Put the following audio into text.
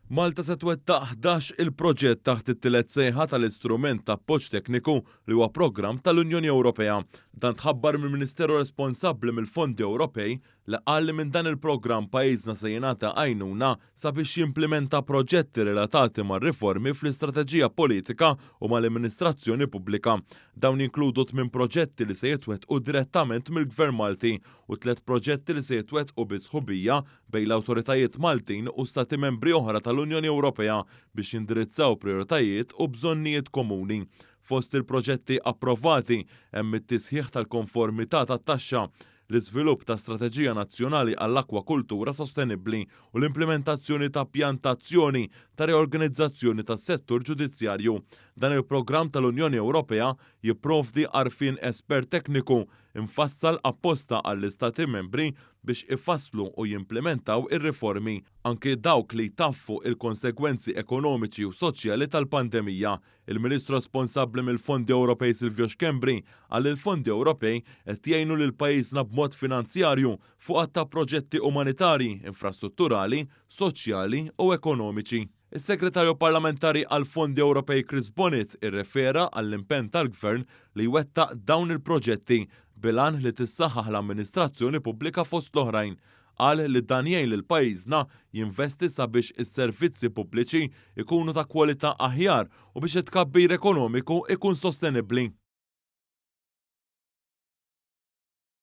Malta se twettaq 11 il-proġett taħt it-tielet sejħa tal-Istrument ta' Appoġġ Tekniku li huwa programm tal-Unjoni Ewropea. Dan tħabbar mill-Ministeru responsabbli mill-Fondi Ewropej li qal li minn dan il-programm pajjiżna se jingħata għajnuna sabiex jimplimenta proġetti relatati mar-riformi fl-istrateġija politika u mal-amministrazzjoni pubblika. Dawn jinkludu tmien proġetti li se jitwettqu direttament mill-Gvern Malti u tliet proġetti li se jitwettqu bi sħubija bejn l-awtoritajiet Maltin u Stati Membri oħra tal-Unjoni Ewropea biex jindirizzaw prijoritajiet u bżonnijiet komuni. Fost il-proġetti approvati hemm it-tisħiħ tal-konformità tat-taxxa, l-iżvilupp ta' strateġija nazzjonali għall-akkwakultura sostenibbli u l-implimentazzjoni ta' pjan ta' azzjoni ta' riorganizzazzjoni tas-settur ġudizzjarju. Dan il-programm tal-Unjoni Ewropea jipprovdi għarfien espert tekniku mfassal apposta għall-Istati Membri biex ifasslu u jimplimentaw ir-riformi, anki dawk li jtaffu l-konsegwenzi ekonomiċi u soċjali tal-pandemija. Il-Ministru responsabbli mill-Fondi Ewropej Silvio Schembri qal li l-fondi Ewropej qed jgħinu lil pajjiżna b'mod finanzjarju fuq għadd ta' proġetti umanitarji, infrastrutturali, soċjali u ekonomiċi. Is-Segretarju Parlamentari għall-Fondi Ewropej Chris Bonett irrefera għall-impenn tal-Gvern li jwettaq dawn il-proġetti bil-għan li tissaħħaħ l-amministrazzjoni pubblika fost l-oħrajn. Qal li dan jgħin lil pajjiżna jinvesti sabiex is-servizzi pubbliċi jkunu ta' kwalità aħjar u biex it-tkabbir ekonomiku jkun sostenibbli.